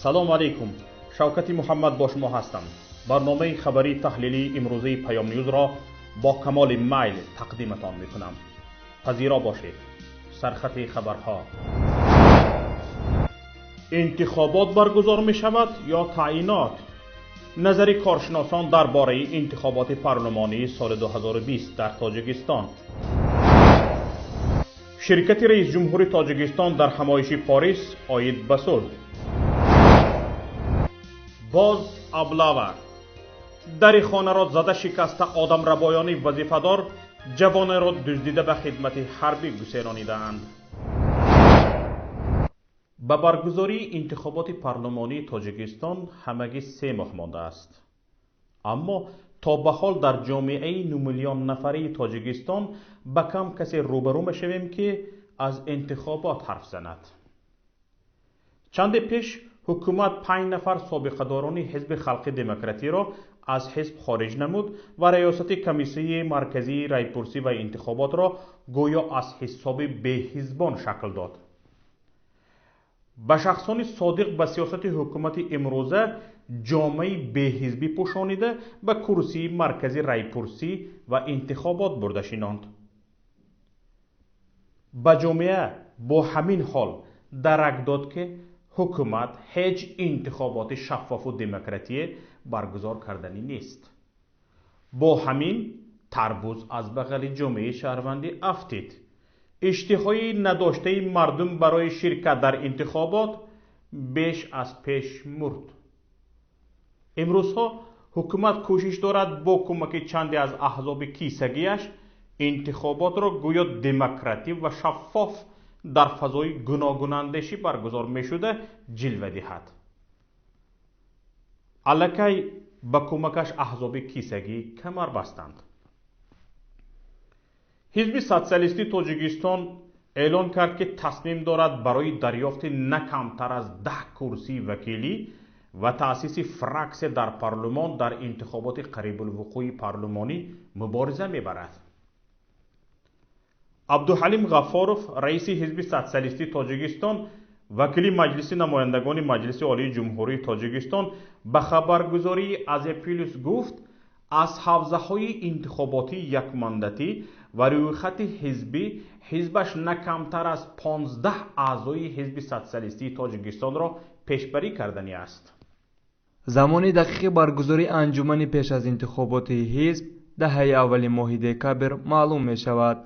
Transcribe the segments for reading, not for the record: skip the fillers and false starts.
Салому алайкум. Шавкати Муҳаммад бо шумо ҳастам. Барномаи хабарии таҳлилии имрӯзаи Паём Ньюзро бо камоли майл тақдиматон мекунам. Пазиро бошед. Сархати хабарҳо. Интихобот баргузор мешавад ё таъйинот? Назари коршиносон дар бораи интихоботи парлумонии соли 2020 дар Тоҷикистон. Ширкати раисҷумҳури Тоҷикистон дар ҳамоиши Порис оид ба сулҳ. Боз облава. Дари хонаро зада шикаста одамрабоёни вазифадор ҷавонеро дуздида ба хидмати ҳарбӣ гуселонидаанд. Ба баргузории интихоботи парлумонии Тоҷикистон ҳамагӣ 3 моҳ мондааст. Аммо то ба ҳол дар ҷомеаи 9 миллион нафарии Тоҷикистон ба кам касе рӯбарӯ мешавем, ки аз интихобот ҳарф занад. Чанде пеш ҳукумат 5 нафар собиқадорони Ҳизби Халқи Демократиро аз ҳизб хориҷ намуд ва раёсати Комиссияи марказии райпурсӣ ва интихоботро гӯё аз ҳисоби беҳизбон шакл дод. Ба шахсони содиқ ба сиёсати ҳукумати имрӯза ҷомаи беҳизбӣ пӯшонида ба курсии маркази райпурсӣ ва интихобот бурда шинонд. Ба ҷомеа бо ҳамин ҳол дарак дод, ки ҳукумат ҳеҷ интихоботи шаффофу демократие баргузор карданӣ нест. Бо ҳамин тарбуз аз бағали ҷомеаи шаҳрвандӣ афтид. Иштиҳои надоштаи мардум барои ширкат дар интихобот беш аз пеш мурд. Имрӯзҳо ҳукумат кӯшиш дорад бо кӯмаки чанде аз аҳзоби кисагиаш интихоботро гӯё демократӣ ва шаффоф дар фазои гуногунандешӣ баргузор мешуда ҷилва диҳад. Аллакай ба кӯмакаш аҳзоби кисагӣ камар бастанд. Ҳизби Социалистии Тоҷикистон эълон кард, ки тасмим дорад барои дарёфти на камтар аз 10 курсии вакилӣ ва таъсиси фраксия дар парлумон дар интихоботи қарибулвуқӯи парлумонӣ мубориза мебарад. Абдуҳалим Ғаффоров, раиси Ҳизби Социалистии Тоҷикистон, вакили Маҷлиси намояндагони Маҷлиси Олии Ҷумҳурии Тоҷикистон ба хабаргузории Азия Плюс гуфт, аз ҳавзаҳои интихоботии якмандатӣ ва рӯйхати ҳизбӣ ҳизбаш на камтар аз 15 аъзои Ҳизби Социалистии Тоҷикистонро пешбарӣ карданӣ аст. Замони дақиқи баргузории анҷумани пеш аз интихоботи ҳизб даҳаи аввали моҳи декабр маълум мешавад.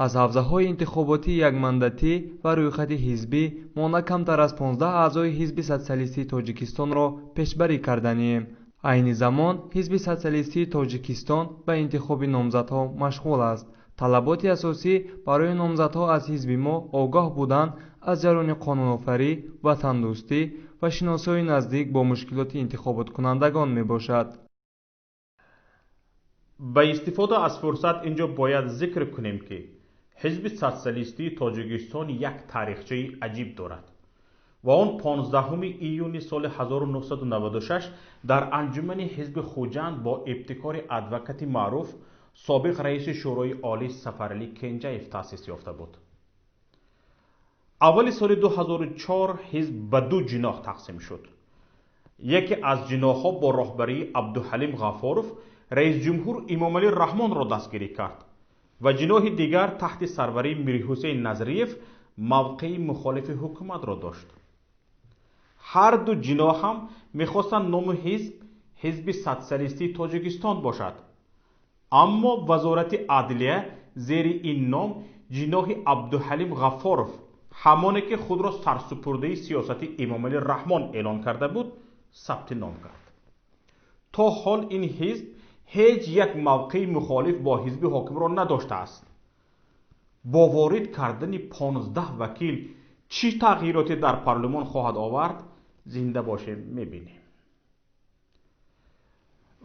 Аз ҳавзаҳои интихоботии якмандатӣ ва рӯйхати ҳизбӣ мо на камтар аз 15 аъзои Ҳизби Социалистии Тоҷикистонро пешбарӣ карданием. Айни замон Ҳизби Социалистии Тоҷикистон ба интихоби номзадҳо машғул аст. Талаботи асосӣ барои номзадҳо аз ҳизби мо огоҳ будан аз ҷараёни қонунофарӣ, ватандӯстӣ ва шиносоии наздик бо мушкилоти интихоботкунандагон мебошад. Ба истифода аз фурсат инҷо бояд зикр кунем, ки Ҳизби Социалистии Тоҷикистон як таърихчаи аҷиб дорад ва он 15 июни соли 1996 дар анҷумани ҳизби Хуҷанд бо ибтикори адвокати маъруф, собиқ раиси Шӯрои Олӣ Сафаралӣ Кенҷаев таъсис ёфта буд. Аввали соли 2004 ҳизб ба 2 ҷиноҳ тақсим шуд. Яке аз ҷиноҳҳо бо роҳбарии Абдуҳалим Ғаффоров раисҷумҳур Имомалӣ Раҳмонро дастгирӣ кард ва ҷиноҳи дигар таҳти сарварии Мирҳусейн Назриев мавқеи мухолифи ҳукуматро дошт. Ҳар ду ҷиноҳ ҳам мехостанд номи ҳизб Ҳизби Социалистии Тоҷикистон бошад. Аммо Вазорати адлия зери ин ном ҷиноҳи Абдуҳалим Ғаффоров, ҳамоне ки худро сарсупурдаи сиёсати Имомалӣ Раҳмон эълон карда буд, сабти ном кард. То ҳол ин ҳизб ҳеҷ як мавқеи мухолиф бо ҳизби ҳокимро надоштааст. Бо ворид кардани 15 вакил чӣ тағйироте дар парлумон хоҳад овард, зинда бошем мебинем.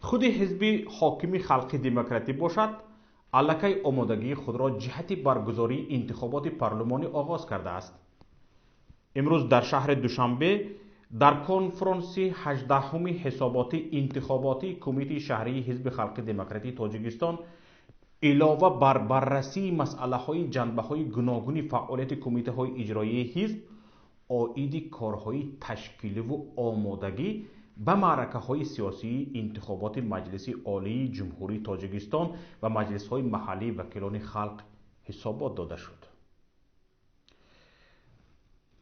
Худи ҳизби ҳокими Халқи Демократӣ бошад, аллакай омодагии худро ҷиҳати баргузории интихоботи парлумонӣ оғоз кардааст. Имрӯз дар шаҳри Душанбе дар конфронси 18-уми ҳисоботи интихоботии Кумитаи шаҳрии Ҳизби Халқи Демократии Тоҷикистон илова бар баррасии масъалаҳои ҷанбаҳои гуногуни фаъолияти кумитаҳои иҷроияи ҳизб, Оиди корҳои ташкиливу омодагӣ ба маъракаҳои сиёсии интихоботи Маҷлиси Олии Ҷумҳурии Тоҷикистон ва маҷлисҳои маҳаллии вакилони халқ ҳисобот дода шуд.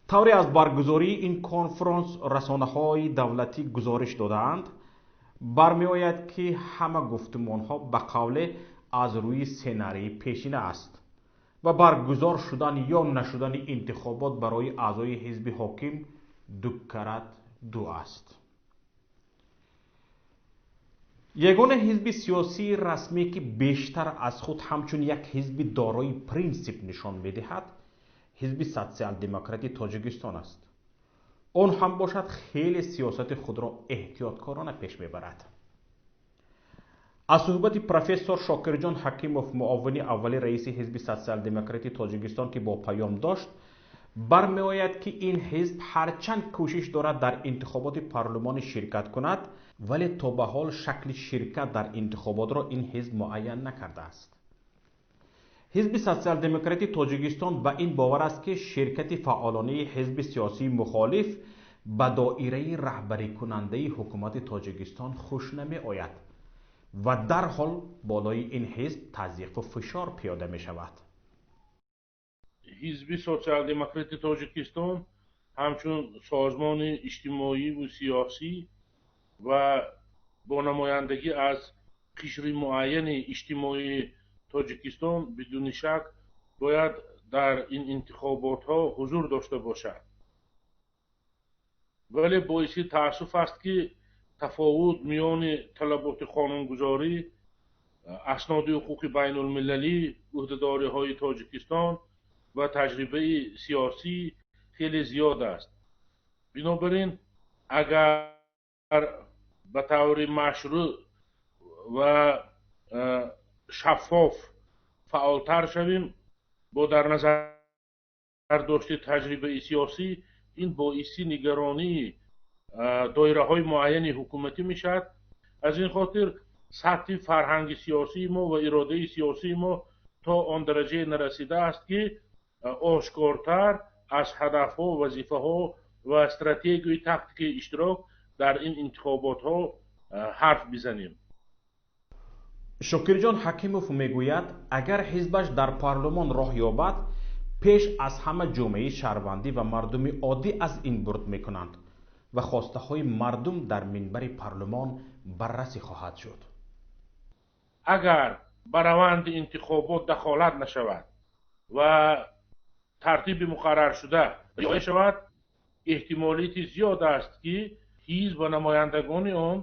Тавре аз баргузории ин конфронс расонаҳои давлатӣ гузориш додаанд, бармеояд, ки ҳама гуфтумонҳо ба қавле аз рӯи сценарии пешина аст ва баргузор шудан ё нашудани интихобот барои аъзои ҳизби ҳоким ду карат ду аст. Ягона ҳизби сиёсии расмӣ, ки бештар аз худ ҳамчун як ҳизби дорои принсип нишон медиҳад, Ҳизби Социал-демократи Тоҷикистон аст. Он ҳам бошад, хеле сиёсати худро эҳтиёткорона пеш мебарад. Аз суҳбати профессор Шокирҷон Ҳакимов, муовини аввали раиси Ҳизби Социал-демократи Тоҷикистон, ки бо паём дошт, бармеояд, ки ин ҳизб ҳарчанд кӯшиш дорад дар интихоботи парлумонӣ ширкат кунад, вале то ба ҳол шакли ширкат дар интихоботро ин ҳизб муайян накардааст. Ҳизби Социал-демократи Тоҷикистон ба ин бовар аст, ки ширкати фаъолонаи ҳизби сиёсии мухолиф ба доираи раҳбарикунандаи ҳукумати Тоҷикистон хуш намеояд ва дарҳол болои ин ҳизб тазйиқу фишор пиёда мешавад. Ҳизби Социал-демократи Тоҷикистон ҳамчун созмони иҷтимоиву сиёсӣ ва бо намояндагӣ аз қишри муайяни иҷтимоии Тоҷикистон бидуни шак бояд дар ин интихоботҳо ҳузур дошта бошад. Вале боиси таассуф аст, ки тафовут миёни талаботи қонунгузорӣ, асноди ҳуқуқи байнулмилалӣ, ӯҳдадориҳои Тоҷикистон ва таҷрибаи сиёсӣ хеле зиёд аст. Бинобар ин, агар ба таври машрӯъ ва шаффоф фаъолтар шавем, бо дар назар дошти таҷрибаи сиёсӣ, ин боиси нигаронии доираҳои муайяни ҳукуматӣ мешавад. Аз ин хотир сатҳи фарҳанги сиёсии мо ва иродаи сиёсии мо то он дараҷае нарасидааст, ки ошкортар аз ҳадафҳо, вазифаҳо ва стратегияи тактикаи иштирок дар ин интихоботҳо ҳарф бизанем. Шокирҷон Ҳакимов мегӯяд, агар ҳизбаш дар парлумон роҳ ёбад, пеш аз ҳама ҷомеаи шаҳрвандӣ ва мардуми оддӣ аз ин бурд мекунанд ва хостаҳои мардум дар минбари парлумон баррасӣ хоҳад шуд. Агар ба раванди интихобот дахолат нашавад ва тартиби муқарраршуда риоя шавад, эҳтимолияти зиёд аст, ки ҳизб ва намояндагони он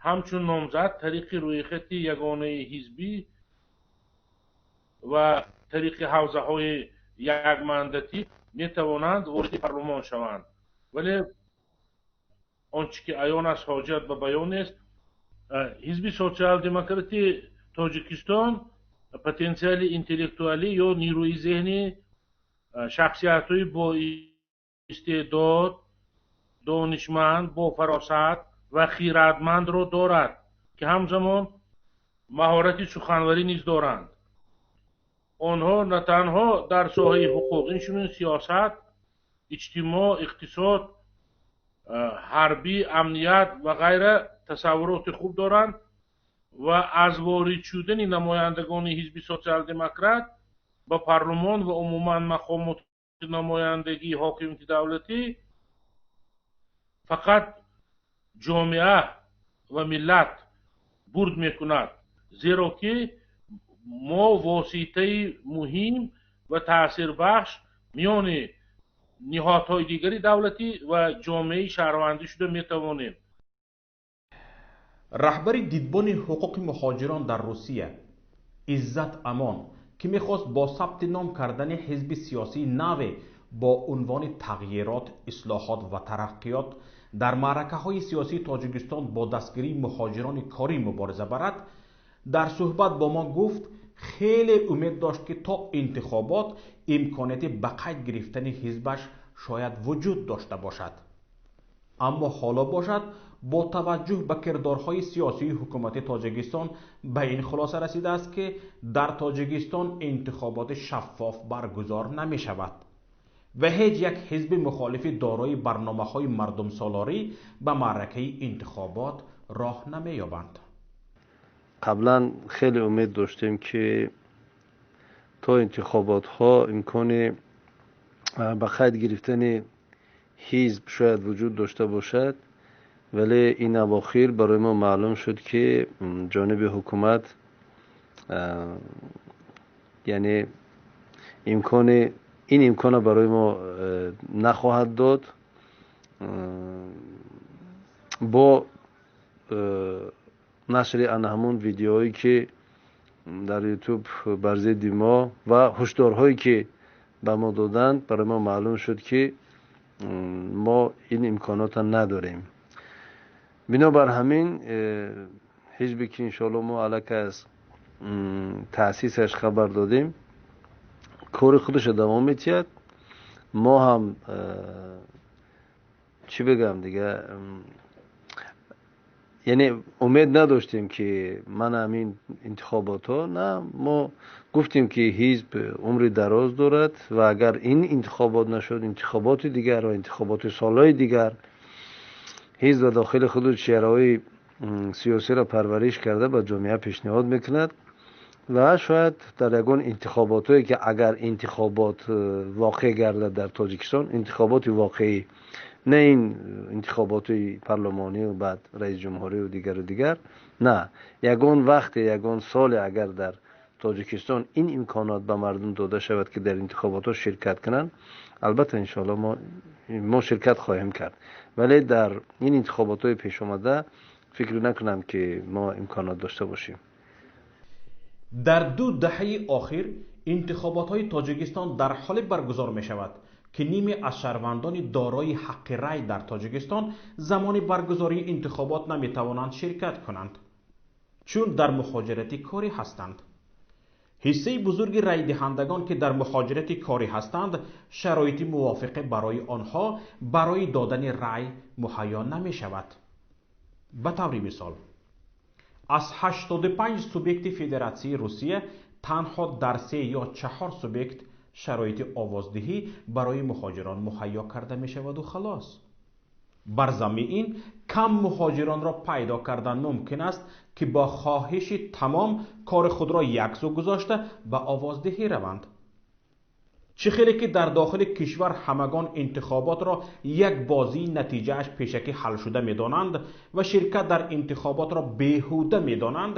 ҳамчун номзад тариқи рӯйхати ягонаи ҳизбӣ ва тариқи ҳавзаҳои якмандатӣ метавонанд вориди парлумон шаванд. Вале он чӣ ки аён аст, ҳоҷат ба баён нест. Ҳизби Социал-демократи Тоҷикистон потенсиали интеллектуалӣ ё нерӯи зеҳнӣ, шахсиятҳои боистеъдод, донишманд, бофаросат ва хирадмандро дорад, ки ҳамзамон маҳорати суханварӣ низ доранд. Онҳо на танҳо дар соҳаи ҳуқуқ, инчунин сиёсат, иҷтимоъ, иқтисод, ҳарбӣ, амният ва ғайра тасаввуроти хуб доранд ва аз ворид шудани намояндагони Ҳизби Социал-демократ ба парлумон ва умуман мақомоти намояндагии ҳокимияти давлатӣ фақат ҷомеа ва миллат бурд мекунад, зеро ки мо воситаи муҳим ва таъсирбахш миёни ниҳодҳои дигари давлатӣ ва ҷомеаи шаҳрвандӣ шуда метавонем. Раҳбари Дидбони ҳуқуқи муҳоҷирон дар Русия Иззат Амон, ки мехост бо сабти ном кардани ҳизби сиёсии наве бо унвони «Тағйирот, ислоҳот ва тараққиёт» дар маъракаҳои сиёсии Тоҷикистон бо дастгирии муҳоҷирони корӣ мубориза барад, дар суҳбат бо мо гуфт, хеле умед дошт, ки то интихобот имконияти ба қайд гирифтани ҳизбаш шояд вуҷуд дошта бошад, аммо ҳоло бошад, бо таваҷҷӯҳ ба кирдорҳои сиёсии ҳукумати Тоҷикистон ба ин хулоса расидааст, ки дар Тоҷикистон интихоботи шаффоф баргузор намешавад. Ва ҳеҷ як ҳизби мухолифи дорои барномаҳои мардумсолорӣ ба маъракаи интихобот роҳ намеёбанд. Қаблан хеле умед доштем, ки то интихоботҳо имкони ба қайд гирифтани ҳизб шояд вуҷуд дошта бошад, вале ин авохир барои мо маълум шуд, ки ҷониби ҳукумат, яъне имкони ин имкона барои мо нахоҳад дод. Бо нашри ана ҳамун видеоҳое, ки дар Ютуб бар зидди мо ва ҳушдорҳое, ки ба мо доданд, барои мо маълум шуд, ки мо ин имконота надорем. Бинобар ҳамин, ҳизбе, ки иншоалло мо аллакай аз таъсисаш хабар додем, кори худашро давом медиҳад. Мо ҳам, чӣ бигӯям дига, яъне умед надоштем, ки ман ҳамин интихоботҳо, на, мо гуфтем, ки ҳизб умри дароз дорад ва агар ин интихобот нашуд, интихоботи дигар ва интихоботи солҳои дигар ҳизб ба дохили худу чеҳраҳои сиёсиро парвариш карда, ба ҷомеа пешниҳод мекунад ва шояд дар ягон интихоботҳое, ки агар интихобот воқеъ гардад дар Тоҷикистон, интихоботи воқеӣ, на ин интихоботи парлумонию баъд раисҷумҳурию дигару дигар, на, ягон вақте, ягон соле агар дар Тоҷикистон ин имконот ба мардум дода шавад, ки дар интихоботҳо ширкат кунанд, албатта, иншоалло, мо ширкат хоҳем кард. Вале дар ин интихоботҳои пешомада фикр накунам, ки мо имконот дошта бошем. Дар 2 даҳаи охир интихоботҳои Тоҷикистон дар ҳоле баргузор мешавад, ки ниме аз шаҳрвандони дорои ҳаққи рай дар Тоҷикистон замони баргузории интихобот наметавонанд ширкат кунанд, чун дар муҳоҷирати корӣ ҳастанд. Ҳиссаи бузурги райдиҳандагон, ки дар муҳоҷирати корӣ ҳастанд, шароити мувофиқе барои онҳо барои додани рай муҳайё намешавад. Ба таври мисол, аз 85 субъекти Федератсияи Русия танҳо дар се ё чаҳор субъект шароити овоздиҳӣ барои муҳоҷирон муҳайё карда мешаваду халос. Бар замми ин, кам муҳоҷиронро пайдо кардан мумкин аст, ки бо хоҳиши тамом кори худро яксӯ гузошта, ба овоздиҳӣ раванд. Чӣ хеле ки дар дохили кишвар ҳамагон интихоботро як бозии натиҷааш пешакӣ ҳалшуда медонанд ва ширкат дар интихоботро беҳуда медонанд,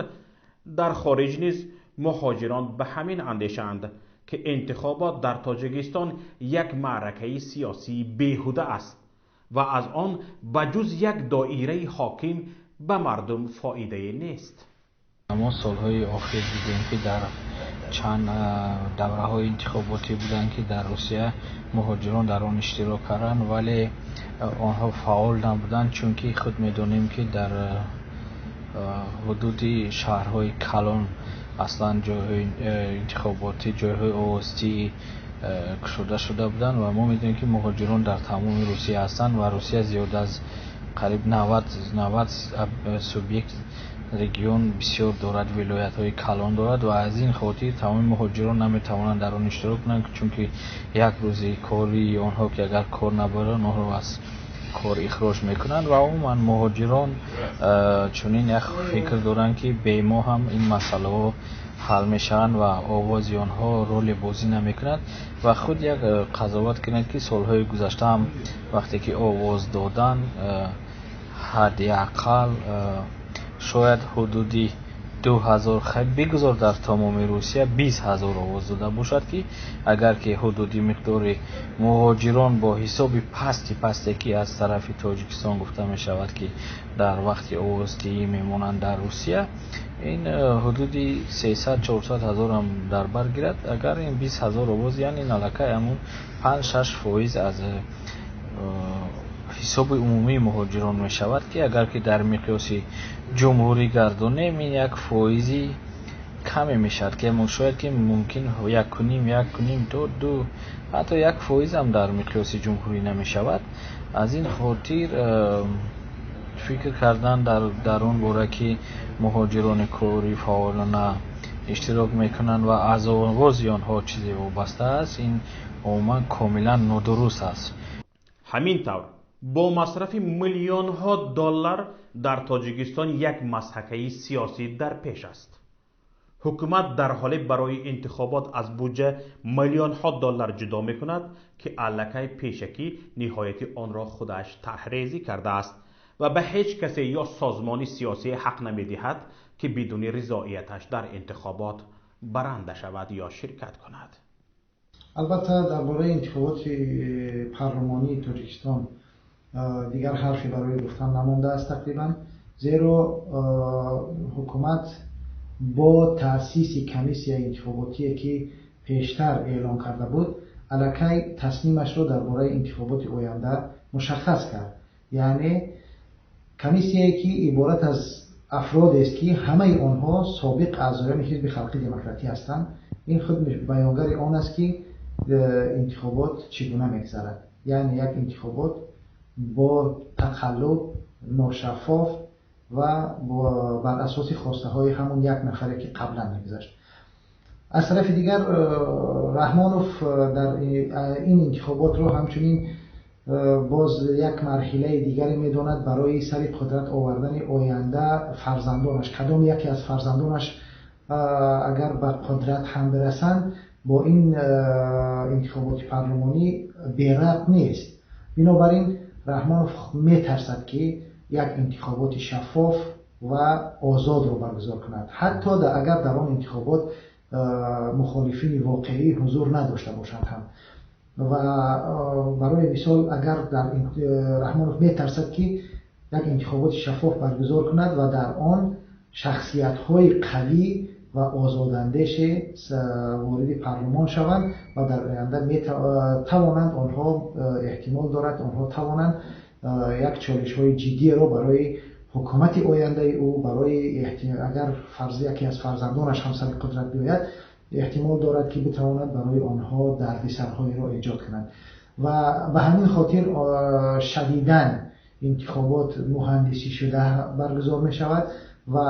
дар хориҷ низ муҳоҷирон ба ҳамин андешаанд, ки интихобот дар Тоҷикистон як маъракаи сиёсии беҳуда аст ва аз он ба ҷуз як доираи ҳоким ба мардум фоидае нест. Мо солҳои охир дидем, ки дар чанд давраҳои интихоботӣ буданд, ки дар Русия муҳоҷирон дар он иштирок карданд, вале онҳо фаъол набуданд, чунки худ медонем, ки дар ҳудуди шаҳрҳои калон аслан ҷойҳои интихоботӣ, ҷойҳои овоздиҳӣ кушода шуда буданд ва мо медонем, ки муҳоҷирон дар тамоми Русия ҳастанд ва Русия зиёд аз қариб 90 субъект, регион бисёр дорад, вилоятҳои калон дорад ва аз ин хотир тамоми муҳоҷирон наметавонанд дар он иштирок кунанд, чунки як рӯзи кори онҳо, ки агар кор набаранд, онҳоро аз кор ихроҷ мекунанд. Ва умуман муҳоҷирон чунин як фикр доранд, ки бе мо ҳам ин масъалаҳо ҳал мешаванд ва овози онҳо роле бозӣ намекунад. Ва худ як қазоват кунед, ки солҳои гузашта ҳам вақте ки овоз додан, ҳадди ақал шояд ҳудуди 2000, хай бигузор дар тамоми Русия 20 000 овоз дода бошад, ки агар ки ҳудуди миқдори муҳоҷирон бо ҳисоби пасти пасте, ки аз тарафи Тоҷикистон гуфта мешавад, ки дар вақти овоздиҳӣ мемонанд дар Русия, ин ҳудуди 300-400 ҳазорам дар бар гирад, агар ин 20 000 овоз, яъне аллакай ҳамун 5-6% аз ҳисоби умумии муҳоҷирон мешавад, ки агар ки дар миқёси ҷумҳурӣ гардонем, ин як фоизи каме мешавад, ки шояд ки мумкин 1,5, 1,5 то 2, ҳатто 1%-ам дар миқёси ҷумҳурӣ намешавад. Аз ин хотир фикр кардан дар он бора, ки муҳоҷирони корӣ фаъолона иштирок мекунанд ва аз овози онҳо чизе вобаста аст, ин Умуман комилан нодуруст аст. Ҳамин тавр, бо масрафи миллионҳо доллар дар Тоҷикистон як мазҳакаи сиёсӣ дар пеш аст. Ҳукумат дар ҳоле барои интихобот аз буҷа миллионҳо доллар ҷудо мекунад, ки аллакай пешакӣ ниҳояти онро худаш тарҳрезӣ кардааст ва ба ҳеҷ касе ё созмони сиёсӣ ҳақ намедиҳад, ки бидуни ризоияташ дар интихобот баранда шавад ё ширкат кунад. Албатта, дар бораи интихоботи парлумонии Тоҷикистон дигар ҳарфе барои гуфтан намондааст тақрибан, зеро ҳукумат бо таъсиси комиссияи интихоботие, ки пештар эълон карда буд, аллакай тасмимашро дар бораи интихоботи оянда мушаххас кард. Яъне комиссияе, ки иборат аз афродест, ки ҳамаи онҳо собиқ аъзоёни Ҳизби Халқи Демократӣ ҳастанд. Ин худ баёнгари он аст, ки интихобот чӣ гуна мегзарад, яъне як интихобот бо тақаллуб, ношаффоф ва бар асоси хостаҳои ҳамон як нафаре, ки қаблан мегузашт. Аз тарафи дигар, Раҳмонов дар ин интихоботро ҳамчунин боз як марҳилаи дигаре медонад барои сари қудрат овардани оянда фарзандонаш. Кадом яке аз фарзандонаш агар ба қудрат ҳам бирасанд, бо ин интихоботи парлумонӣ берабт нест. Бинобар ин Раҳмонов метарсад, ки як интихоботи шаффоф ва озодро баргузор кунад, ҳатто агар дар он интихобот мухолифини воқеӣ ҳузур надошта бошанд ҳам. Ва барои мисол, агар дар Раҳмонов метарсад, ки як интихоботи шаффоф баргузор кунад ва дар он шахсиятҳои қавӣ ва озодандеше вориди парлумон шаванд ва дар оянда тавонанд онҳо, эҳтимол дорад, онҳо тавонанд як чолишҳои ҷиддиеро барои ҳукумати ояндаи ӯ, барои агар фарз яке аз фарзандонаш ҳам сари қудрат биёяд, эҳтимол дорад, ки битавонад барои онҳо дардисарҳоеро эҷод кунанд. Ва ба ҳамин хотир шадидан интихобот муҳандисӣ шуда баргузор мешавад ва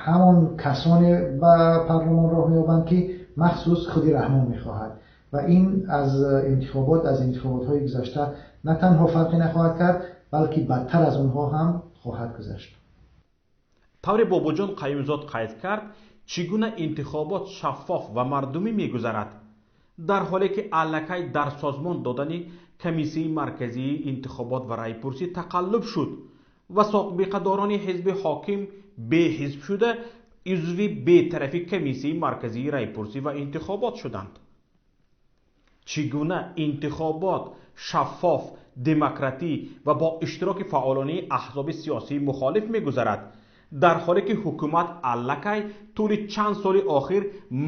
ҳамон касоне ба парлумон роҳ меёбанд, ки махсус худи Раҳмон мехоҳад. Ва ин аз интихобот, аз интихоботҳои гузашта на танҳо фарқе нахоҳад кард, балки бадтар аз онҳо ҳам хоҳад гузашт. Тавре Бобоҷон Қаюмзод қайд кард, чӣ гуна интихобот шаффоф ва мардумӣ мегузарад, дар ҳоле ки аллакай дар созмон додани Комиссияи марказии интихобот ва райпурсӣ тақаллуб шуд ва собиқадорони ҳизби ҳоким беҳизб шуда узви бетарафи Комиссияи марказии райпурсӣ ва интихобот шуданд. Чӣ гуна интихобот шаффоф, демократӣ ва бо иштироки фаъолонаи аҳзоби сиёсии мухолиф мегузарад, дар ҳоле ки ҳукумат аллакай тӯли чанд соли охир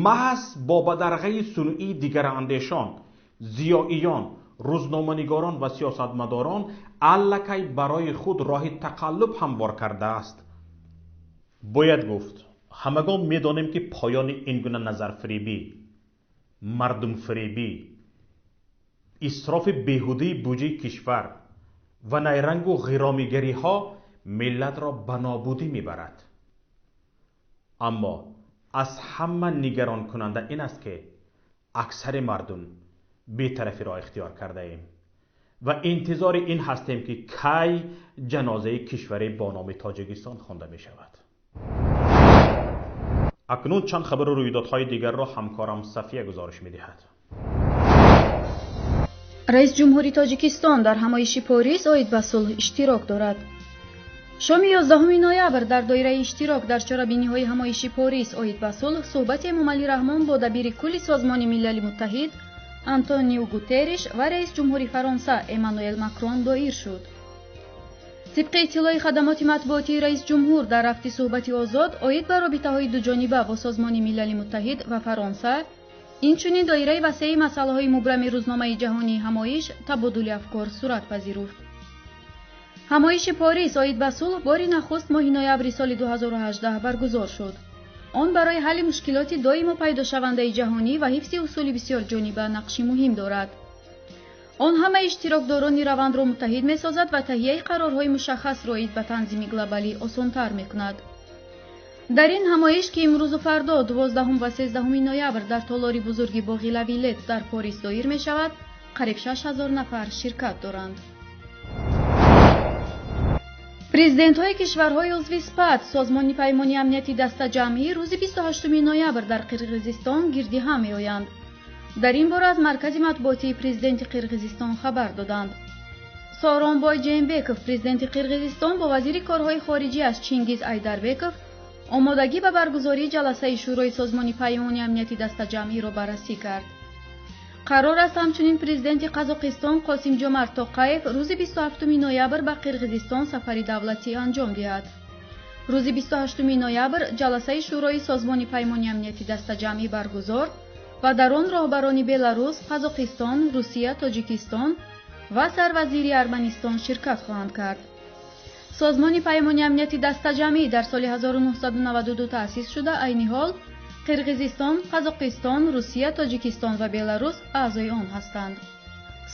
маҳз бо бадарғаи сунъии дигарандешон, зиёиён, рӯзноманигорон ва сиёсатмадорон аллакай барои худ роҳи тақаллуб ҳамвор кардааст. Бояд гуфт, ҳамагон медонем, ки поёни ин гуна назарфиребӣ, мардумфиребӣ, исрофи беҳудаи буҷаи кишвар ва найрангу ғиромигариҳо миллатро ба нобудӣ мебарад. Аммо аз ҳама нигаронкунанда ин аст, ки аксари мардум бетарафиро ихтиёр кардаем ва интизори ин ҳастем, ки кай ҷанозаи кишваре бо номи Тоҷикистон хонда мешавад. Акнун чанд хабару рӯйдодҳои дигарро ҳамкорам Сафия гузориш медиҳад. Раис ҷумҳури Тоҷикистон дар ҳамоиши Порис оид ба сулҳ иштирок дорад. Шоми 11 ноябр дар доираи иштирок дар чорабиниҳои ҳамоиши Порис оид ба сулҳ суҳбати Эмомалӣ Раҳмон бо дабири кулли Созмони Милали Муттаҳид Антонио Гутерриш ва раис ҷумҳури Фаронса Эммануэл Макрон доир шуд. Тибқи иттилои хадамоти матбуотии раис ҷумҳур, дар рафти суҳбати озод оид ба робитаҳои дуҷониба бо Созмони Милали Муттаҳид ва Фаронса, инчунин доираи васеи масъалаҳои мубрами рӯзномаи ҷаҳонии ҳамоиш табодули афкор сурат пазируфт. Ҳамоиши Порис оид ба сулҳ бори нахуст моҳи ноябри соли 2018 баргузор шуд. Он барои ҳалли мушкилоти доимо пайдошавандаи ҷаҳонӣ ва ҳифзи усули бисёрҷониба нақши муҳим дорад. Он ҳама иштирокдорони равандро муттаҳид месозад ва таҳияи қарорҳои мушаххасро оид ба танзими глобалӣ осонтар мекунад. Дар ин ҳамоиш, ки имрӯзу фардо, 12 ва 13 ноябр, дар толори бузурги боғи Лавилет дар Порис доир мешавад, Қариб 6000 нафар ширкат доранд. Президентҳои кишварҳои узви СПАТ, Созмони паймони амнияти дастаҷамъӣ, рӯзи 28 ноябр дар Қирғизистон гирди ҳам меоянд. Дар ин бора аз маркази матбуотии президенти Қирғизистон хабар доданд. Сооронбой Жээнбеков, президенти Қирғизистон, бо вазири корҳои хориҷиаш Чингиз Айдарбеков омодагӣ ба баргузории ҷаласаи Шӯрои Созмони паймони амнияти дастаҷамъиро баррасӣ кард. Қарор аст, ҳамчунин президенти Қазоқистон Қосимҷомарт Тоқаев рӯзи 27 ноябр ба Қирғизистон сафари давлатӣ анҷом диҳад. Рӯзи 28 ноябр ҷаласаи Шӯрои Созмони паймони амнияти дастаҷамъӣ баргузор ва дар он роҳбарони Беларус, Қазоқистон, Русия, Тоҷикистон ва сарвазири Арманистон ширкат хоҳанд кард. Созмони паймони амнияти дастаҷамъӣ дар соли 1992 таъсис шуда, айни ҳол Қирғизистон, Қазоқистон, Русия, Тоҷикистон ва Беларус аъзои он ҳастанд.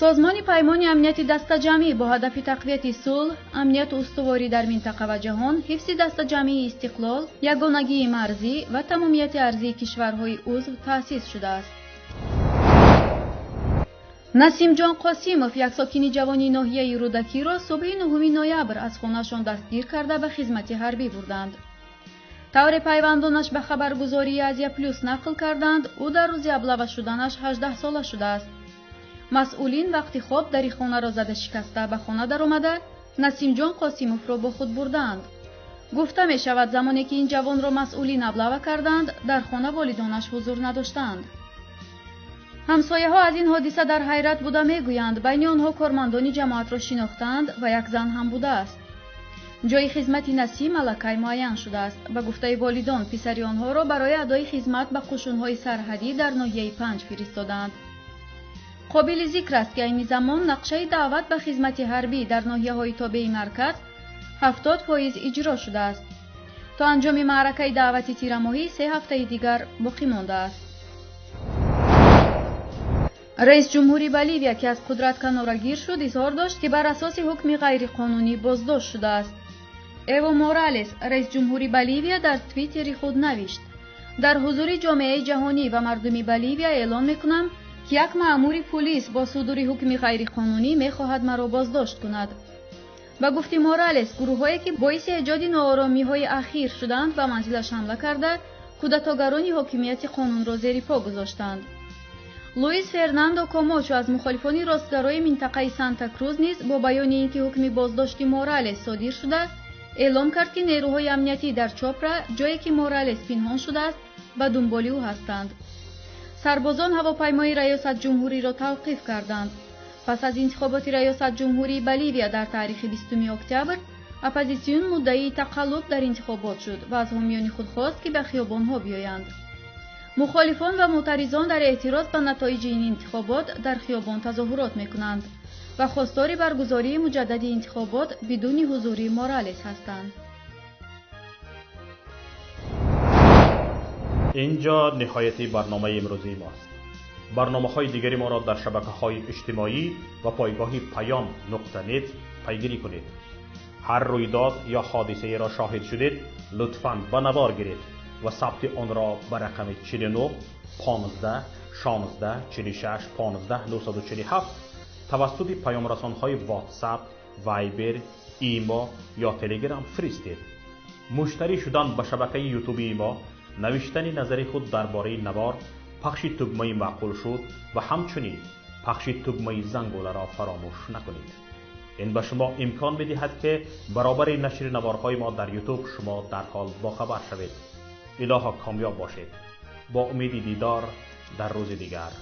Созмони паймони амнияти дастаҷамъӣ бо ҳадафи тақвияти сулҳ, амнияту устуворӣ дар минтақа ва ҷаҳон, ҳифзи дастаҷамъии истиқлол, ягонагии марзӣ ва тамомияти арзии кишварҳои узв таъсис шудааст. Насимҷон Қосимов, як сокини ҷавони ноҳияи Рӯдакиро субҳи 9 ноябр аз хонаашон дастгир карда ба хизмати ҳарбӣ бурданд. Тавре пайвандонаш ба хабаргузории Азия Плюс нақл карданд, ӯ дар рӯзи аблава шуданаш 18 сола шудааст. Масъулин вақти хоб дари хонаро зада шикаста ба хона даромада, Насимҷон Қосимовро бо худ бурдаанд. Гуфта мешавад, замоне ки ин ҷавонро масъулин аблава карданд, дар хона волидонаш ҳузур надоштаанд. Ҳамсояҳо аз ин ҳодиса дар ҳайрат буда мегӯянд, байни онҳо кормандони ҷамоатро шинохтаанд ва як зан ҳам будааст. Ҷои хизмати Насим аллакай муайян шудааст. Ба гуфтаи волидон, писари онҳоро барои адои хизмат ба қушунҳои сарҳадӣ дар ноҳияи Панҷ фиристодаанд. Қобили зикр аст, ки айни замон нақшаи даъват ба хизмати ҳарбӣ дар ноҳияҳои тобеи марказ 70% иҷро шудааст. То анҷоми маъракаи даъвати тирамоҳӣ 3 ҳафтаи дигар боқӣ мондааст. Раисҷумҳури Боливия, ки аз қудрат канорагир шуд, изҳор дошт, ки бар асоси ҳукми ғайриқонунӣ боздошт шудааст. Эво Моралес, раисҷумҳури Боливия, дар твиттери худ навишт: дар ҳузури ҷомеаи ҷаҳонӣ ва мардуми Боливия эълон мекунам, ки як маъмури пулис бо судури ҳукми ғайриқонунӣ мехоҳад маро боздошт кунад. Ба гуфти Моралес, гурӯҳҳое ки боиси эҷоди нооромиҳои ахир шуданд, ба манзилаш ҳамла карда, кудатогарони ҳокимияти қонунро зери по гузоштанд. Луис Фернандо Комочо аз мухолифони ростгарои минтақаи Санта Круз низ бо баёни ин ки ҳукми боздошти Моралес содир шуда, эълон кард, ки нерӯҳои амниятӣ дар Чопра, ҷое ки Моралес пинҳон шудааст, ба дунболи ӯ ҳастанд. Сарбозон ҳавопаймои раёсатҷумҳуриро тавқиф карданд. Пас аз интихоботи раёсатҷумҳурии Боливия дар таърихи 20 октябр, оппозитсион муддаии тақаллуб дар интихобот шуд ва аз ҳомиёни худ хост, ки ба хиёбонҳо биёянд. Мухолифон ва мӯътаризон дар эътироз ба натоиҷи ин интихобот дар хиёбон тазоҳурот мекунанд ва хостори баргузории муҷаддади интихобот бидуни ҳузури Моралес ҳастанд. Инҷо ниҳояти барномаи имрӯзии мост. Барномаҳои дигари моро дар шабакаҳои иҷтимоӣ ва пойгоҳи паём нуқта нет пайгирӣ кунед. Ҳар рӯйдод ё ҳодисаеро шоҳид шудед, лутфан ба навор гиред ва сабти онро ба рақами 49 15 16 46 15 947 тавассути паёмрасонҳои WhatsApp, Viber, Imo ё Telegram фиристед. Муштарӣ шудан ба шабакаи ютубии мо, навиштани назари худ дар бораи навор, пахши тугмаи маъқул шуд ва ҳамчунин пахши тугмаи зангуларо фаромӯш накунед. Ин ба шумо имкон медиҳад, ки баробари нашри наворҳои мо дар ютуб шумо дарҳол бохабар шавед. Илоҳо комёб бошед. Бо умеди дидор дар рӯзи дигар.